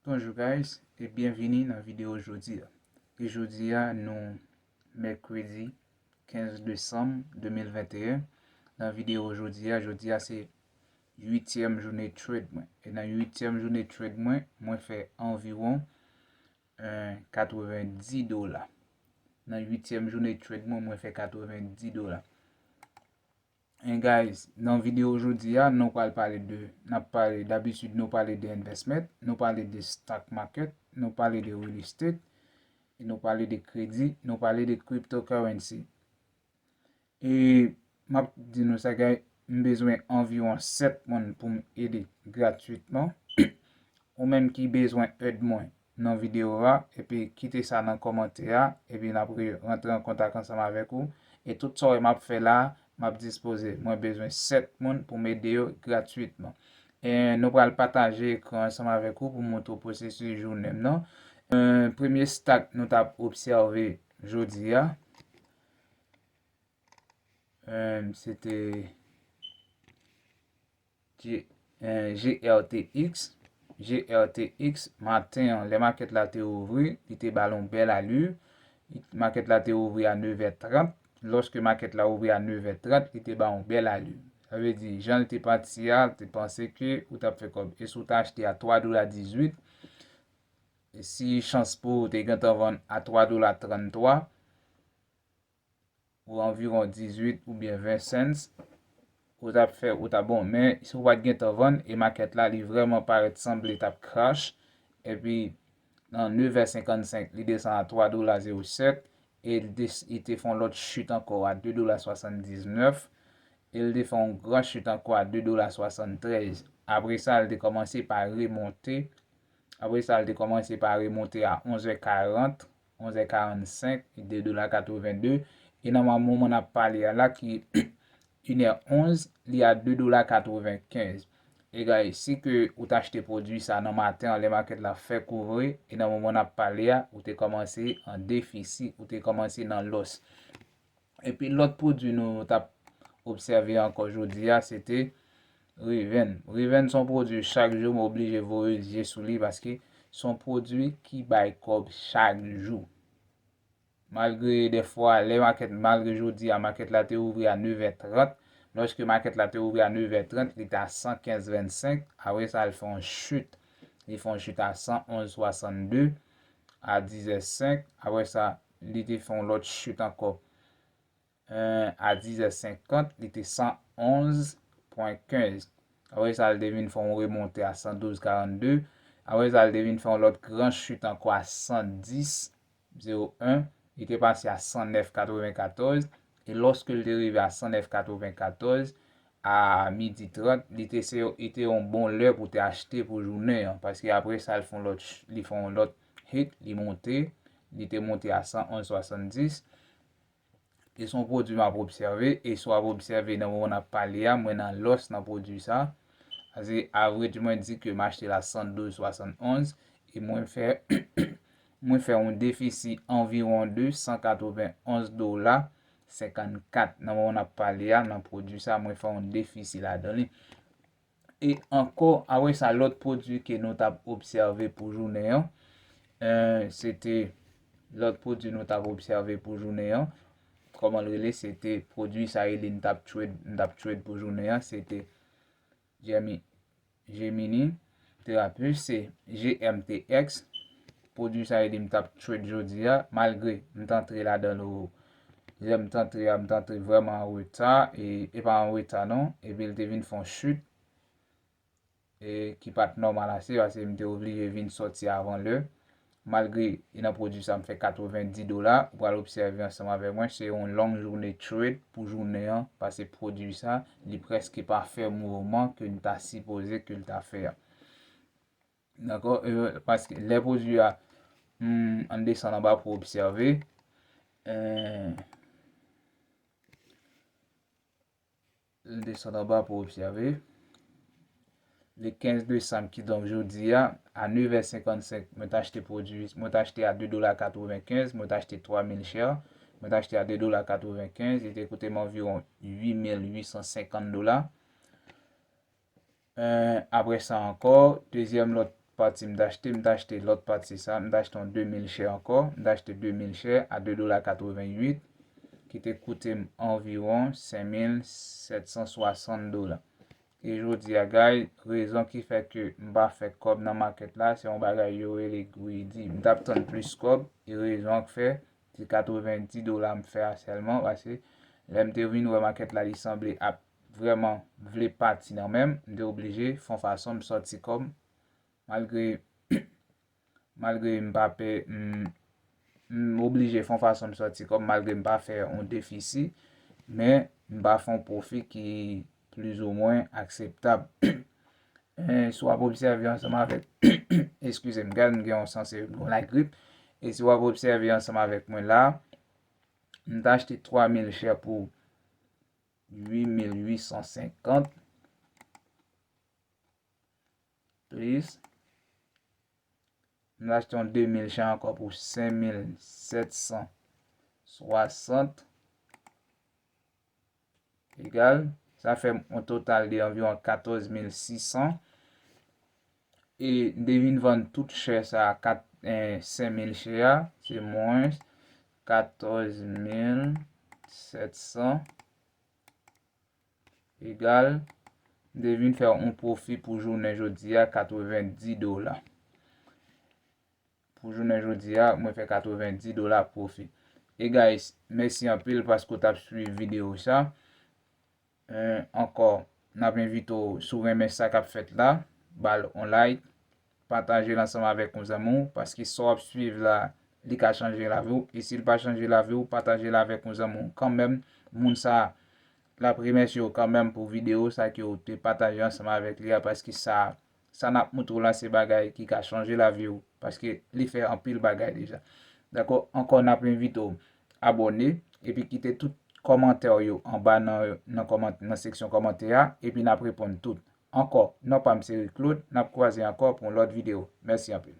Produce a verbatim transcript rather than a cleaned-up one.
Bonjou guys, e byenvini nan videyo jodi a. E jodi a nou mèkredi kenz desanm de mil venteyen. Nan videyo jodi a, jodi a se uityèm jounen trade mwen. E nan uityèm jounen trade mwen, mwen fè anviwon, eh, katrevendis dola. Nan uityèm jounen trade mwen, mwen fè katrevendis dola. And guys, nan videyo jodi a, nou pral pale de, n ap pale, dabitid nou pale de investment, nou pale de stock market, nou pale de real estate, e nou pale de kredi, nou pale de cryptocurrency. E m ap di nou sa, guys, m bezwen anviwon sèt moun pou m ede gratwitman. Ou menm ki bezwen èd mwen nan videyo a, epi kite sa nan kòmantè a, epi n ap re- rantre an kontak ansanm avèk ou. E tout sa w wè m ap fè la, m ap dispoze. Mwen bezwen sèt moun pou m ede yo gratwitman. E nou pral pataje ekran ansanm avèk ou pou montre w pwosesis jounen m nan. E, premye stock nou t ap obsève jodi a, e, se te G, eh, G R T X. G R T X, maten an, lè makèt la te ouvri, li te ba l yon bèl ali. Makèt la te ouvri a nevè trant. Lòske makèt la ouvri a nevè trant, li te ba yon bèl ali. Sa vle di, jan l te pati a, te panse ke ou t ap fè kòb. E si w ta achte a twa dola dizuit, e si chans pou ou te gentan vann a twa dola tranntwa, ou anviwon dizuit oubyen ven cents, ou t ap fè, ou t ap bon. Men si w pa t gentan vann, e makèt la, li vrèman parèt sanble t ap crash, epi nan nevè senkannsenk, li desann a twa dola zewo sèt, e li des- li te fè yon lòt chit ankò a de dola swasanndiznèf, e li te fè yon gran chit ankò a de dola swasanntrèz. Apre sa, li te kòmanse pa remonte. Apre sa, li te kòmanse pa remonte a onzè karant, onzè karannsenk, de dola katrevende. E nan moman n ap pale a la ki inè onz, li a de dola katrevenkenz. E guys, si ke ou t achte pwodui sa nan maten an, lè makèt la fèk ouvri, e nan moman n ap pale a, ou te kòmanse an defisi, ou te kòmanse nan lòs. Epi lòt pwodui nou t ap obsève ankò jodi a, se te Riven. Riven se yon pwodui chak jou, m oblije voye zye sou li paske se yon pwodui ki bay kòb chak jou. Malgre dèfwa, lè makèt, malgre jodi a, makèt la te ouvri a nevè trant, lòske makèt la te ouvri a nevè trant, li te a san kenz vennsenk, apre sa, li fè yon chit. Li fè yon chit a san onz swasannde, a dizè senk, apre sa, li te fè yon lòt chit ankò. Eh, a dizè senkant, li te san onz pwen kenz. Apre sa, li te vin fè yon remonte a san douz karannde. Apre sa, li te vin fè yon lòt gran chit ankò a san dis zewo en. Li te pase a san nèf katrevenkatòz. E lòske li te rive a san nèf katrevenkatòz, a midi trant, li te se, li te yon bon lè pou te achte pou jounen an. Paske apre sa, li fè yon lòt ch- li fè yon lòt hit, li monte. Li te monte a san onz swasanndis. E se yon pwodui m ap obsève, e si w ap obsève nan moman n ap pale a, mwen nan lòs nan pwodui sa. Paske avril mwen di ke m achte l a san douz swasannonz, e mwen fè, mwen fè yon defisi anviwon de san katrevenonz dola senkannkat. Nan moman n ap pale a, nan pwodui sa, mwen fè yon defisi ladan li. E ankò, apre sa, lòt pwodui ke nou t ap obsève pou jounen an, eh, se te, lòt pwodui nou t ap obsève pou jounen an, kòman l rele, se te pwodui sa e li m t ap trade, m t ap trade pou jounen an, se te Gemini, Gemini Therapy, se G M T X. Pwodui sa e li m t ap trade jodi a, malgre m t antre ladan l, lè m t antre a, m t antre vrèman an reta, e, e pa an reta non, epi l te vin fè yon chit, e, ki pa t nòmal ase, paske m te oblije vin sòti avan lè. Malgre, e nan pwodui sa, m fè katrevendi dola, ou pral obsève ansanm avèk mwen, se yon long jounen trade pou jounen an, paske pwodui sa, li prèske pa fè mouvman ke l ta sipoze ke l ta fè a. Dakò? E, paske lè pwodui a, hmm, ann desann anba pou obsève, eh, Desann anba pou obsève. Le kenz desanm, kidonk jodi a, a nevè senkannsenk, mwen t achte pwodui, mwen t achte a de dola katrevenkenz, mwen t achte twa mil share, mwen t achte a de dola katrevenkenz, li te koute m anviwon uit mil uit san senkant dola. Eh, apre sa ankò, dezyèm lòt pati m t achte, m t achte lòt pati sa, m t achte yon de mil share ankò, m t achte de mil share a de dola katrevenn uit, ki te koute m anviwon senk mil sèt san swasant dola. E jodi a, guys, rezon ki fè ke m pa fè kòb nan makèt la, se yon bagay yo rele greedy. M t ap tann plis kòb, e rezon k fè se katrevenndis dola m fè a sèlman, paske lè m te vin wè makèt la, li sanble ap vrèman vle pati nan men m, m te oblije fè yon fason m sòti kòb, malgre, malgre m pa pe, m, m oblije fè yon fason m sòti kòb, malgre m pa fè yon defisi, men m pa fè yon pwofi ki plizoumwen akseptab. Eh, si w ap obsève ansanm avèk, eskize m, gad m gen yon sanse yon lagrip. E si w ap obsève ansanm avèk mwen la, m t achte twa mil share pou uit mil uit san senkant. Plis, m t achte yon de mil share ankò pou senk mil sèt san swasant. Egal, sa fè m yon total de anviwon katòz mil sis san. E m te vin vann tout share sa a, kat, eh, senk mil share a, se mwens katòz mil sèt san. Egal, m te vin fè yon pwofi pou jounen jodi a, katrevenndis dola. Pou jounen jodi a, mwen fè katrevenndis dola pwofi. E guys, mèsi anpil paske w t ap swiv videyo sa. Eh, ankò, n ap envite w, si w renmen sa k ap fèt la, ba l on like, pataje l ansanm avèk yon zanmi w, paske sa w ap swiv la, li ka chanje lavi w. E si l pa chanje lavi w, pataje l avèk yon zanmi w kanmenm. Moun sa a, l ap remèsye w kanmenm pou videyo sa ke w te pataje ansanm avèk li a, paske sa, sa n ap montre w la, se bagay ki ka chanje lavi w, paske li fè anpil bagay deja. Dakò, ankò, n ap envite w abòne, epi kite tout kòmantè w yo anba nan, nan kòman-, nan seksyon kòmantè a, epi n ap reponn tout. Ankò, non pa m se Rick Claude, n ap kwaze ankò pou yon lòt videyo. Mèsi anpil.